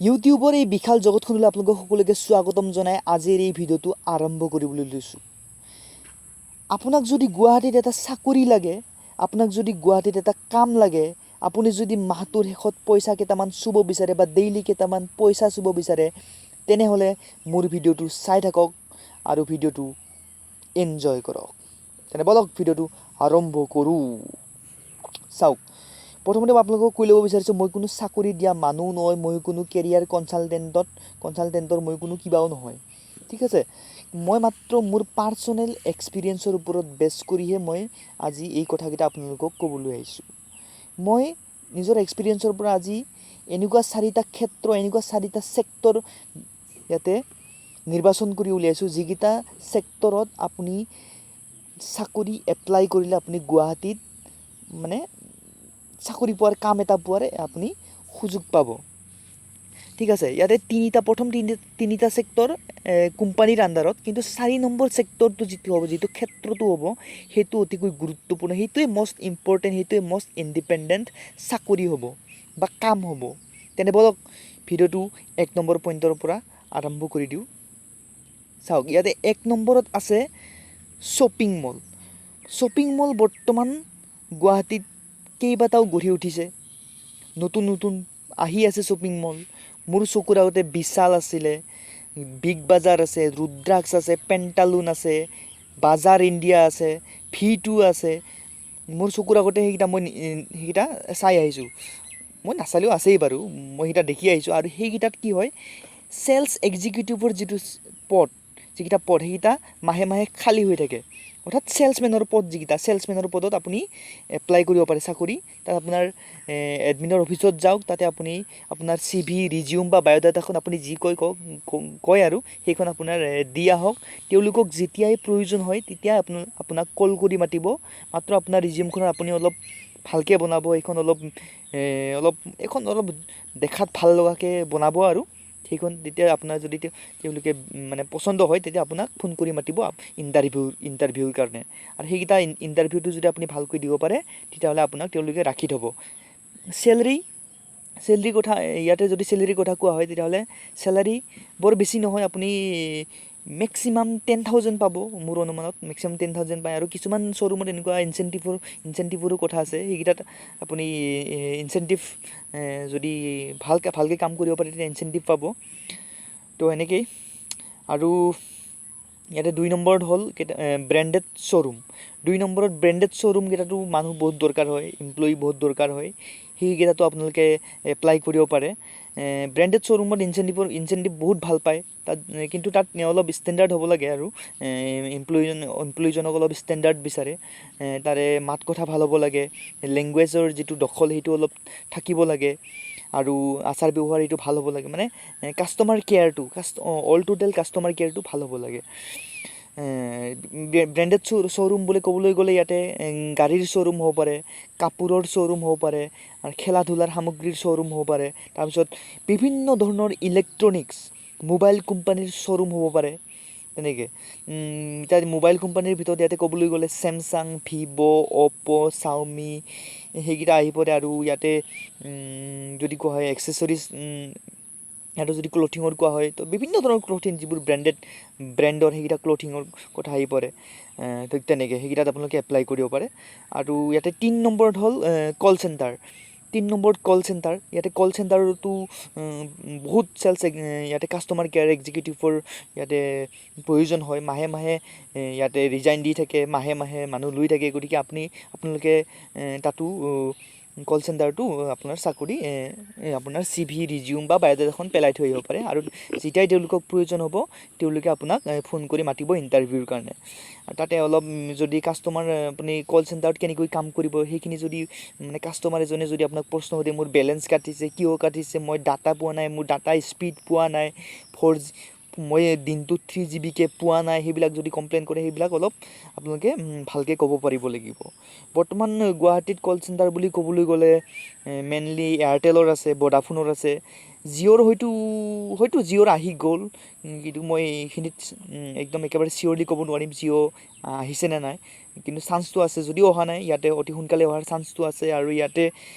ইউটিউবৰ এই বিশাল জগতখনলৈ আপোনালোকক সকলোকে স্বাগতম জনাই আজিৰ এই ভিডিঅ'টো আৰম্ভ কৰিবলৈ লৈছোঁ। আপোনাক যদি গুৱাহাটীত এটা চাকৰি লাগে, আপোনাক যদি গুৱাহাটীত এটা কাম লাগে, আপুনি যদি মাহটোৰ শেষত পইচা কেইটামান চুব বিচাৰে বা ডেইলি কেইটামান পইচা চুব বিচাৰে, তেনেহ'লে মোৰ ভিডিঅ'টো চাই থাকক আৰু ভিডিঅ'টো এনজয় কৰক। তেনে ব'লক, ভিডিঅ'টো আৰম্ভ কৰোঁ। চাওক, প্ৰথমতে মই আপোনালোকক কৈ ল'ব বিচাৰিছোঁ, মই কোনো চাকৰি দিয়া মানুহ নহয়, মই কোনো কেৰিয়াৰ কনচালটেণ্টৰ মই কোনো কিবাও নহয়, ঠিক আছে? মই মাত্ৰ মোৰ পাৰ্চনেল এক্সপিৰিয়েঞ্চৰ ওপৰত বেছ কৰিহে মই আজি এই কথাকেইটা আপোনালোকক ক'বলৈ আহিছোঁ। মই নিজৰ এক্সপিৰিয়েঞ্চৰ পৰা আজি এনেকুৱা চাৰিটা ক্ষেত্ৰ, এনেকুৱা চাৰিটা ছেক্টৰ ইয়াতে নিৰ্বাচন কৰি উলিয়াইছোঁ, যিকেইটা ছেক্টৰত আপুনি চাকৰি এপ্লাই কৰিলে আপুনি গুৱাহাটীত মানে চাকৰি পোৱাৰ, কাম এটা পোৱাৰ আপুনি সুযোগ পাব, ঠিক আছে? ইয়াতে তিনিটা, প্ৰথম তিনিটা ছেক্টৰ কোম্পানীৰ আণ্ডাৰত, কিন্তু 4 নম্বৰ ছেক্টৰটো যিটো হ'ব, যিটো ক্ষেত্ৰটো হ'ব, সেইটো অতিকৈ গুৰুত্বপূৰ্ণ। সেইটোৱে মষ্ট ইম্পৰ্টেণ্ট, সেইটোৱে মষ্ট ইণ্ডিপেণ্ডেণ্ট চাকৰি হ'ব বা কাম হ'ব। তেনে ব'লক, ভিডিঅ'টো 1 নম্বৰ পইণ্টৰ পৰা আৰম্ভ কৰি দিওঁ। চাওক, ইয়াতে 1 নম্বৰত আছে শ্বপিং মল। শ্বপিং মল বৰ্তমান গুৱাহাটীত কেইবাটাও গঢ়ি উঠিছে, নতুন নতুন আহি আছে শ্বপিং মল। মোৰ চকুৰ আগতে বিশাল আছিলে, বিগ বাজাৰ আছে, ৰুদ্ৰাক্ষ আছে, পেণ্টালুন আছে, বাজাৰ ইণ্ডিয়া আছে, ভি 2 আছে। মোৰ চকুৰ আগতে সেইকেইটা মই সেইকেইটা চাই আহিছোঁ। মই নাচালেও আছেই বাৰু, মই সেইকেইটা দেখি আহিছোঁ। আৰু সেইকেইটাত কি হয়, চেলছ এক্সিকিউটিভৰ যিটো পদ, যিকেইটা পদ, সেইকেইটা মাহে মাহে খালী হৈ থাকে। অৰ্থাৎ চেলছমেনৰ পদ যিকেইটা, চেলছমেনৰ পদত আপুনি এপ্লাই কৰিব পাৰে চাকৰি। তাত আপোনাৰ এডমিনৰ অফিচত যাওক, তাতে আপুনি আপোনাৰ চি ভি, ৰিজিউম বা বায়'ডাটাখন আপুনি যি কয় কওক কয় আৰু সেইখন আপোনাৰ দি আহক। তেওঁলোকক যেতিয়াই প্ৰয়োজন হয়, তেতিয়াই আপোনাক কল কৰি মাতিব। মাত্ৰ আপোনাৰ ৰিজিউমখন আপুনি অলপ ভালকৈ বনাব, এইখন অলপ এইখন অলপ দেখাত ভাল লগাকৈ বনাব আৰু সেইখন তেতিয়া আপোনাৰ যদি তেওঁলোকে মানে পচন্দ হয়, তেতিয়া আপোনাক ফোন কৰি মাতিব ইণ্টাৰভিউৰ কাৰণে। আৰু সেইকেইটা ইণ্টাৰভিউটো যদি আপুনি ভালকৈ দিব পাৰে, তেতিয়াহ'লে আপোনাক তেওঁলোকে ৰাখি থ'ব। চেলেৰি কথা, ইয়াতে যদি চেলেৰিৰ কথা কোৱা হয়, তেতিয়াহ'লে চেলাৰী বৰ বেছি নহয়। আপুনি মেক্সিমাম 10,000 পাব। মোৰ অনুমানত মেক্সিমাম 10,000 পায়। আৰু কিছুমান শ্ব'ৰুমত এনেকুৱা ইনচেণ্টিভৰো কথা আছে। সেইকেইটাত আপুনি ইনচেণ্টিভ যদি ভালকৈ কাম কৰিব পাৰে, তেতিয়া ইনচেণ্টিভ পাব। তো এনেকেই। আৰু ইয়াতে 2 নম্বৰত হ'ল কেইটা ব্ৰেণ্ডেড শ্ব'ৰুম। 2 নম্বৰত ব্ৰেণ্ডেড শ্ব'ৰুমকেইটাতো মানুহ বহুত দৰকাৰ হয়, এমপ্লয়ী বহুত দৰকাৰ হয়। সেইকেইটাতো আপোনালোকে এপ্লাই কৰিব পাৰে। ব্ৰেণ্ডেড শ্ব'ৰুমত ইনচেণ্টিভ বহুত ভাল পায় তাত, কিন্তু তাত অলপ ষ্টেণ্ডাৰ্ড হ'ব লাগে আৰু এমপ্লয়ীজনক অলপ ষ্টেণ্ডাৰ্ড বিচাৰে। তাৰে মাত কথা ভাল হ'ব লাগে, লেংগুৱেজৰ যিটো দখল সেইটো অলপ থাকিব লাগে আৰু আচাৰ ব্যৱহাৰ এইটো ভাল হ'ব লাগে। মানে কাষ্টমাৰ কেয়াৰটো, অল টোটেল কাষ্টমাৰ কেয়াৰটো ভাল হ'ব লাগে। ব্ৰেণ্ডেড শ্ব'ৰুম বুলি ক'বলৈ গ'লে ইয়াতে গাড়ীৰ শ্ব'ৰুম হ'ব পাৰে, কাপোৰৰ শ্ব'ৰুম হ'ব পাৰে আৰু খেলা ধূলাৰ সামগ্ৰীৰ শ্ব'ৰুম হ'ব পাৰে। তাৰপিছত বিভিন্ন ধৰণৰ ইলেক্ট্ৰনিক্স, মোবাইল কোম্পানীৰ শ্ব'ৰুম হ'ব পাৰে। তেনেকৈ এতিয়া মোবাইল কোম্পানীৰ ভিতৰত ইয়াতে ক'বলৈ গ'লে চেমচাং, ভিভ', অ'প্প', চাওমি সেইকেইটা আহি পৰে। আৰু ইয়াতে যদি কোৱা হয় এক্সেচৰিজ, ইয়াতে যদি ক্লথিঙৰ কোৱা হয়, তো বিভিন্ন ধৰণৰ ক্লথিং যিবোৰ ব্ৰেণ্ডেড ব্ৰেণ্ডৰ, সেইকেইটা ক্লথিঙৰ কথা আহি পৰে। ঠিক তেনেকৈ সেইকেইটাত আপোনালোকে এপ্লাই কৰিব পাৰে। আৰু ইয়াতে 3 নম্বৰত হ'ল কল চেণ্টাৰ। 3 নম্বৰত কল চেণ্টাৰ। ইয়াতে কল চেণ্টাৰতো বহুত চেলছ, ইয়াতে কাষ্টমাৰ কেয়াৰ এক্সিকিউটিভৰ ইয়াতে প্ৰয়োজন হয়। মাহে মাহে ইয়াতে ৰিজাইন দি থাকে, মাহে মাহে মানুহ লৈ থাকে। গতিকে আপোনালোকে তাতো কল চেণ্টাৰটো আপোনাৰ চাকৰি, আপোনাৰ চি ভি, ৰিজিউম বা বায়'ডাটাখন পেলাই থৈ আহিব পাৰে। আৰু যেতিয়াই তেওঁলোকক প্ৰয়োজন হ'ব, তেওঁলোকে আপোনাক ফোন কৰি মাতিব ইণ্টাৰভিউৰ কাৰণে। আৰু তাতে অলপ যদি কাষ্টমাৰ, আপুনি কল চেণ্টাৰত কেনেকৈ কাম কৰিব, সেইখিনি যদি মানে কাষ্টমাৰ এজনে যদি আপোনাক প্ৰশ্ন সোধে, মোৰ বেলেঞ্চ কাটিছে, কিয় কাটিছে, মই ডাটা পোৱা নাই, মোৰ ডাটা স্পীড পোৱা নাই, 4G মই দিনটোত 3 জিবিকৈ পোৱা নাই, সেইবিলাক যদি কমপ্লেইন কৰে, সেইবিলাক অলপ আপোনালোকে ভালকৈ ক'ব পাৰিব লাগিব। বৰ্তমান গুৱাহাটীত কল চেণ্টাৰ বুলি ক'বলৈ গ'লে মেইনলি এয়াৰটেলৰ আছে, ভোডাফোনৰ আছে, জিঅ'ৰ হয়তো জিঅ'ৰ আহি গ'ল, কিন্তু মই এইখিনিত একদম একেবাৰে চিয়'ৰলি ক'ব নোৱাৰিম জিঅ' আহিছে নে নাই। কিন্তু চান্সটো আছে, যদিও অহা নাই, ইয়াতে অতি সোনকালে অহাৰ চান্সটো আছে। আৰু ইয়াতে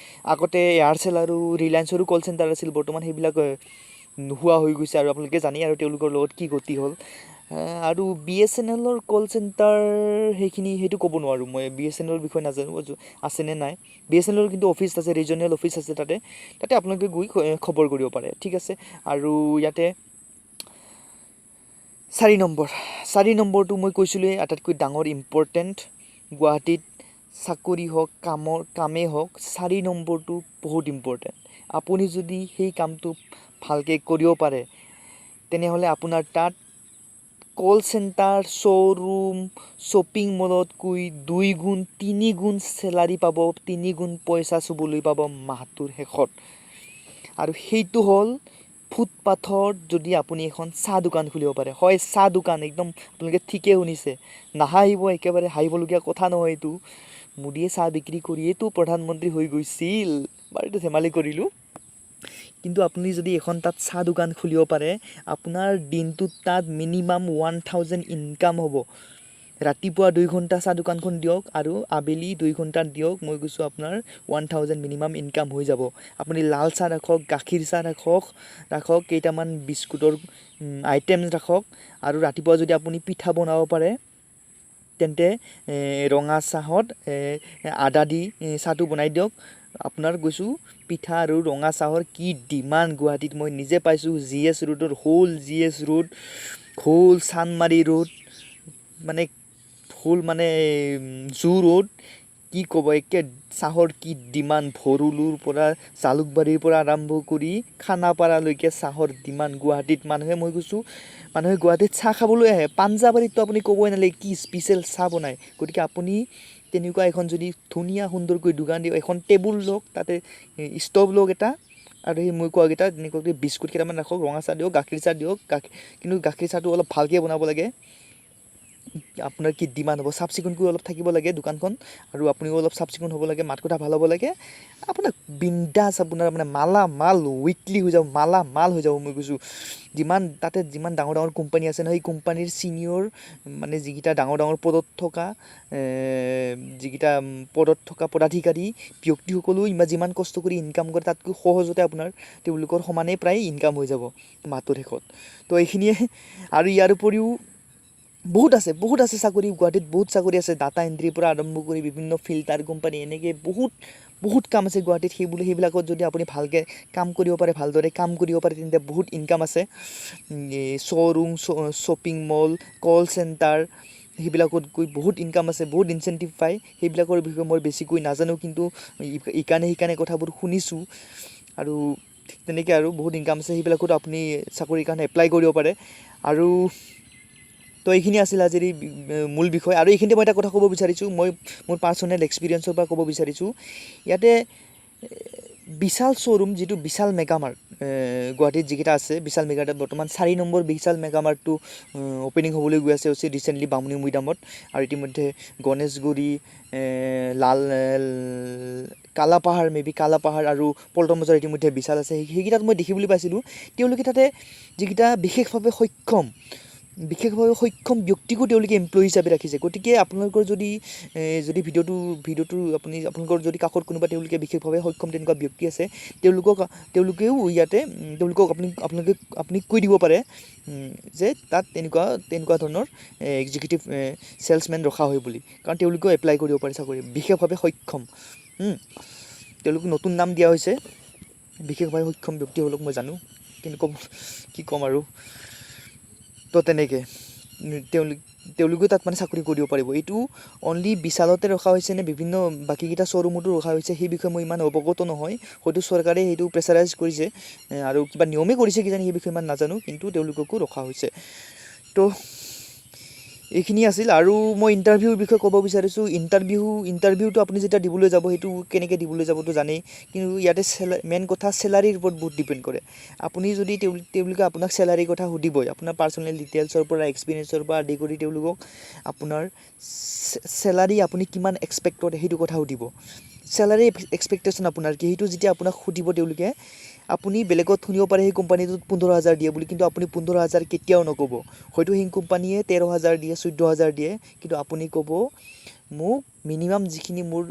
আগতে এয়াৰচেল আৰু ৰিলায়েন্সৰো কল চেণ্টাৰ আছিল। বৰ্তমান সেইবিলাক নোহোৱা হৈ গৈছে আৰু আপোনালোকে জানেই আৰু তেওঁলোকৰ লগত কি গতি হ'ল। আৰু বিএছএনএলৰ কল চেণ্টাৰ সেইখিনি সেইটো ক'ব নোৱাৰোঁ মই, বিএছএনএলৰ বিষয়ে নাজানো আছেনে নাই। বিএছএনএলৰ কিন্তু অফিচ আছে, ৰিজনেল অফিচ আছে তাতে, তাতে আপোনালোকে গৈ খবৰ কৰিব পাৰে, ঠিক আছে। আৰু ইয়াতে 4 নম্বৰ, 4 নম্বৰটো মই কৈছিলোঁৱেই আটাইতকৈ ডাঙৰ ইম্পৰ্টেণ্ট, গুৱাহাটীত চাকৰি হওক কামৰ কামেই হওক, 4 নম্বৰটো বহুত ইম্পৰ্টেণ্ট। আপুনি যদি সেই কামটো ভালকৈ কৰিব পাৰে, তেনেহ'লে আপোনাৰ তাত কল চেণ্টাৰ, শ্ব'ৰুম, শ্বপিং মলতকৈ 2 গুণ 3 গুণ চেলাৰী পাব, 3 গুণ পইচা চুবলৈ পাব মাহটোৰ শেষত। আৰু সেইটো হ'ল ফুটপাথত যদি আপুনি এখন চাহ দোকান খুলিব পাৰে। হয়, চাহ দোকান, একদম আপোনালোকে ঠিকেই শুনিছে, নাহাঁহিব, একেবাৰে হাঁহিবলগীয়া কথা নহয় এইটো। মোদীয়ে চাহ বিক্ৰী কৰিয়েতো প্ৰধানমন্ত্ৰী হৈ গৈছিল। বাৰু, এইটো ধেমালি কৰিলোঁ। কিন্তু আপুনি যদি এখন তাত চাহ দোকান খুলিব পাৰে, আপোনাৰ দিনটোত তাত মিনিমাম 1000 ইনকাম হ'ব। ৰাতিপুৱা 2 ঘণ্টা চাহ দোকানখন দিয়ক আৰু আবেলি 2 ঘণ্টা দিয়ক, মই কৈছোঁ আপোনাৰ 1000 মিনিমাম ইনকাম হৈ যাব। আপুনি লাল চাহ ৰাখক, গাখীৰ চাহ ৰাখক ৰাখক কেইটামান বিস্কুটৰ আইটেমছ ৰাখক আৰু ৰাতিপুৱা যদি আপুনি পিঠা বনাব পাৰে, তেন্তে ৰঙা চাহত আদা দি চাহটো বনাই দিয়ক। আপোনাৰ কৈছোঁ পিঠা আৰু ৰঙা চাহৰ কি ডিমাণ্ড গুৱাহাটীত, মই নিজে পাইছোঁ। জিএছ ৰোডৰ হ'ল, জিএছ ৰোড হ'ল, চানমাৰি ৰোড মানে হ'ল, মানে জু ৰোড, কি ক'ব, একে চাহৰ কি ডিমাণ্ড। ভৰলুৰ পৰা, জালুকবাৰীৰ পৰা আৰম্ভ কৰি খানাপাৰালৈকে চাহৰ ডিমাণ্ড গুৱাহাটীত। মানুহে, মই কৈছোঁ, মানুহে গুৱাহাটীত চাহ খাবলৈ আহে। পাঞ্জাবাৰীততো আপুনি ক'বই নালাগে কি স্পেচিয়েল চাহ বনায়। গতিকে আপুনি তেনেকুৱা এখন যদি ধুনীয়া সুন্দৰকৈ দোকান দিয়ক, এখন টেবুল লওক, তাতে ষ্ট'ভ লওক এটা আৰু সেই মই কোৱাকেইটা তেনেকুৱাকৈ বিস্কুট কেইটামান ৰাখক, ৰঙা চাহ দিয়ক, গাখীৰ চাহ দিয়ক। কিন্তু গাখীৰ চাহটো অলপ ভালকৈ বনাব লাগে। আপোনাৰ কি ডিমাণ্ড হ'ব। চাফ চিকুণকৈ অলপ থাকিব লাগে দোকানখন আৰু আপুনিও অলপ চাফ চিকুণ হ'ব লাগে, মাত কথা ভাল হ'ব লাগে। আপোনাক বিন্দাছ আপোনাৰ মানে মালা মাল উইকলি হৈ যাব, মালা মাল হৈ যাব। মই কৈছোঁ যিমান তাতে যিমান ডাঙৰ ডাঙৰ কোম্পানী আছে নহয়, সেই কোম্পানীৰ ছিনিয়ৰ মানে যিকেইটা ডাঙৰ ডাঙৰ পদত থকা, যিকেইটা পদত থকা পদাধিকাৰী ব্যক্তিসকলেও ইমান যিমান কষ্ট কৰি ইনকাম কৰে, তাতকৈ সহজতে আপোনাৰ তেওঁলোকৰ সমানেই প্ৰায় ইনকাম হৈ যাব মাহটোৰ শেষত। তো এইখিনিয়ে। আৰু ইয়াৰ উপৰিও বহুত আছে, বহুত আছে চাকৰি। গুৱাহাটীত বহুত চাকৰি আছে, ডাটা এণ্ট্ৰিৰ পৰা আৰম্ভ কৰি বিভিন্ন ফিল্টাৰ কোম্পানী, এনেকৈ বহুত বহুত কাম আছে গুৱাহাটীত। সেইবিলাকত যদি আপুনি ভালকৈ কাম কৰিব পাৰে, ভালদৰে কাম কৰিব পাৰে, তেন্তে বহুত ইনকাম আছে। Showroom, shopping mall, call centre, সেইবিলাকত গৈ বহুত ইনকাম আছে, বহুত ইনচেণ্টিভ পায়। সেইবিলাকৰ বিষয়ে মই বেছিকৈ নাজানো, কিন্তু ইকানে সিকানে কথাবোৰ শুনিছোঁ আৰু ঠিক তেনেকৈ আৰু বহুত ইনকাম আছে। সেইবিলাকতো আপুনি চাকৰিৰ কাৰণে এপ্লাই কৰিব পাৰে। আৰু তো এইখিনি আছিল আজিৰ এই মূল বিষয়। আৰু এইখিনিতে মই এটা কথা ক'ব বিচাৰিছোঁ, মই মোৰ পাৰ্চনেল এক্সপিৰিয়েঞ্চৰ পৰা ক'ব বিচাৰিছোঁ। ইয়াতে বিশাল শ্ব'ৰুম, যিটো বিশাল মেগামাৰ্ট, গুৱাহাটীত যিকেইটা আছে বিশাল মেগামাৰ্টত, বৰ্তমান 4 নম্বৰ বিশাল মেগামাৰ্টটো অ'পেনিং হ'বলৈ গৈ আছে ৰিচেণ্টলি বামুণী মৈদামত। আৰু ইতিমধ্যে গণেশগুৰি, লাল কালাপাহাৰ, মে বি কালাপাহাৰ আৰু পল্টন বজাৰ ইতিমধ্যে বিশাল আছে। সেইকেইটাত মই দেখিবলৈ পাইছিলোঁ, তেওঁলোকে তাতে যিকেইটা বিশেষভাৱে সক্ষম ব্যক্তিকো তেওঁলোকে এমপ্লয়ী হিচাপে ৰাখিছে। গতিকে আপোনালোকৰ যদি যদি ভিডিঅ'টো ভিডিঅ'টো আপুনি আপোনালোকৰ যদি কাষত কোনোবা তেওঁলোকে বিশেষভাৱে সক্ষম তেনেকুৱা ব্যক্তি আছে, তেওঁলোকেও ইয়াতে তেওঁলোকক আপুনি আপোনালোকে আপুনি কৈ দিব পাৰে যে তাত তেনেকুৱা তেনেকুৱা ধৰণৰ এক্সিকিউটিভ চেলছমেন ৰখা হয় বুলি, কাৰণ তেওঁলোকেও এপ্লাই কৰিব পাৰে চাকৰি, বিশেষভাৱে সক্ষম। তেওঁলোকক নতুন নাম দিয়া হৈছে বিশেষভাৱে সক্ষম ব্যক্তিসকলক, মই জানো, কিন্তু ক'ব কি ক'ম আৰু। তো তেনেকৈ তেওঁলোকেও তাত মানে চাকৰি কৰিব পাৰিব। এইটো অনলি বিশালতে ৰখা হৈছে নে বিভিন্ন বাকীকেইটা শ্ব'ৰুমতো ৰখা হৈছে, সেই বিষয়ে মই ইমান অৱগত নহয়। হয়তো চৰকাৰে সেইটো প্ৰেছাৰাইজ কৰিছে আৰু কিবা নিয়মেই কৰিছে কিজানি, সেই বিষয়ে ইমান নাজানো, কিন্তু তেওঁলোককো ৰখা হৈছে। তো এইখিনি আছিল। আৰু মই ইণ্টাৰভিউৰ বিষয়ে ক'ব বিচাৰিছোঁ। ইণ্টাৰভিউটো আপুনি যেতিয়া দিবলৈ যাব, সেইটো কেনেকৈ দিবলৈ যাবতো জানেই। কিন্তু ইয়াতে মেইন কথা চেলাৰীৰ ওপৰত বহুত ডিপেণ্ড কৰে। আপুনি যদি তেওঁলোকে আপোনাক চেলাৰীৰ কথা সুধিবই, আপোনাৰ পাৰ্চনেল ডিটেইলছৰ পৰা, এক্সপিৰিয়েঞ্চৰ পৰা আদি কৰি তেওঁলোকক আপোনাৰ চেলাৰী আপুনি কিমান এক্সপেক্ট কৰে সেইটো কথা সুধিব। চেলাৰী এক্সপেক্টেশ্যন আপোনাৰ কি, সেইটো যেতিয়া আপোনাক সুধিব তেওঁলোকে, আপুনি বেলেগত শুনিব পাৰে সেই কোম্পানীটোত 15,000 দিয়ে বুলি, কিন্তু আপুনি 15,000 কেতিয়াও নক'ব। হয়তো সেই কোম্পানীয়ে 13,000 দিয়ে, 14,000 দিয়ে, কিন্তু আপুনি ক'ব মোক মিনিমাম যিখিনি মোৰ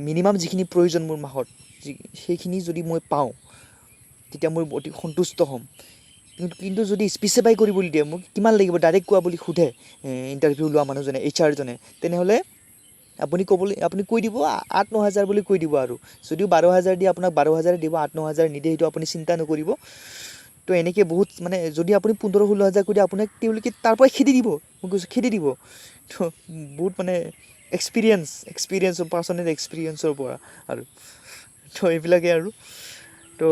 মিনিমাম যিখিনি প্ৰয়োজন মোৰ মাহত, সেইখিনি যদি মই পাওঁ, তেতিয়া মই অতি সন্তুষ্ট হ'ম। কিন্তু যদি স্পেচিফাই কৰিবলৈ দিয়ে, মোক কিমান লাগিব ডাইৰেক্ট কোৱা বুলি সোধে ইণ্টাৰভিউ লোৱা মানুহজনে, এইচআৰজনে, তেনেহ'লে আপুনি কৈ দিব 8-9 হাজাৰ বুলি কৈ দিব। আৰু যদিও 12 হাজাৰ দিয়ে, আপোনাক 12 হাজাৰে দিব, 8-9 হাজাৰ নিদিয়ে, সেইটো আপুনি চিন্তা নকৰিব। তো এনেকৈ বহুত মানে যদি আপুনি 15-16 হাজাৰ কৈ দিয়ে, আপোনাক তেওঁলোকে তাৰ পৰাই খেদি দিব। মই কৈছোঁ, খেদি দিব। তো বহুত মানে এক্সপিৰিয়েঞ্চৰ, পাৰ্চনেল এক্সপিৰিয়েঞ্চৰ পৰা আৰু তো এইবিলাকেই আৰু। তো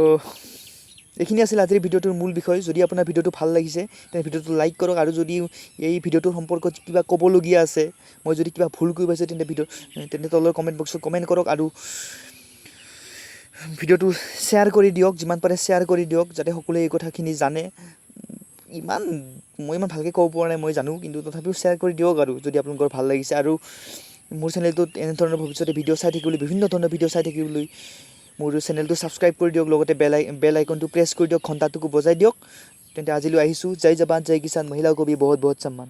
এইখিনি আছিল আজিৰ ভিডিঅ'টোৰ মূল বিষয়। যদি আপোনাৰ ভিডিঅ'টো ভাল লাগিছে, তেনে ভিডিঅ'টো লাইক কৰক। আৰু যদি এই ভিডিঅ'টোৰ সম্পৰ্কত কিবা ক'বলগীয়া আছে, মই যদি কিবা ভুল কৰি পাইছোঁ, তেন্তে তলৰ কমেণ্ট বক্সত কমেণ্ট কৰক আৰু ভিডিঅ'টো শ্বেয়াৰ কৰি দিয়ক। যিমান পাৰে শ্বেয়াৰ কৰি দিয়ক, যাতে সকলোৱে এই কথাখিনি জানে। মই ইমান ভালকৈ ক'ব পৰা নাই, মই জানো, কিন্তু তথাপিও শ্বেয়াৰ কৰি দিয়ক আৰু যদি আপোনালোকৰ ভাল লাগিছে। আৰু মোৰ চেনেলটোত এনেধৰণৰ ভৱিষ্যতে ভিডিঅ' চাই থাকিবলৈ, বিভিন্ন ধৰণৰ ভিডিঅ' চাই থাকিবলৈ মোৰ চেনেলটো ছাবস্ক্ৰাইব কৰি দিয়ক, লগতে বেল আইকনটো প্ৰেছ কৰি দিয়ক, ঘণ্টাটোকো বজাই দিয়ক। তেন্তে আজিলৈ আহিছোঁ। जय जवान, जय किसान। महिलाओं को भी बहुत बहुत सम्मान।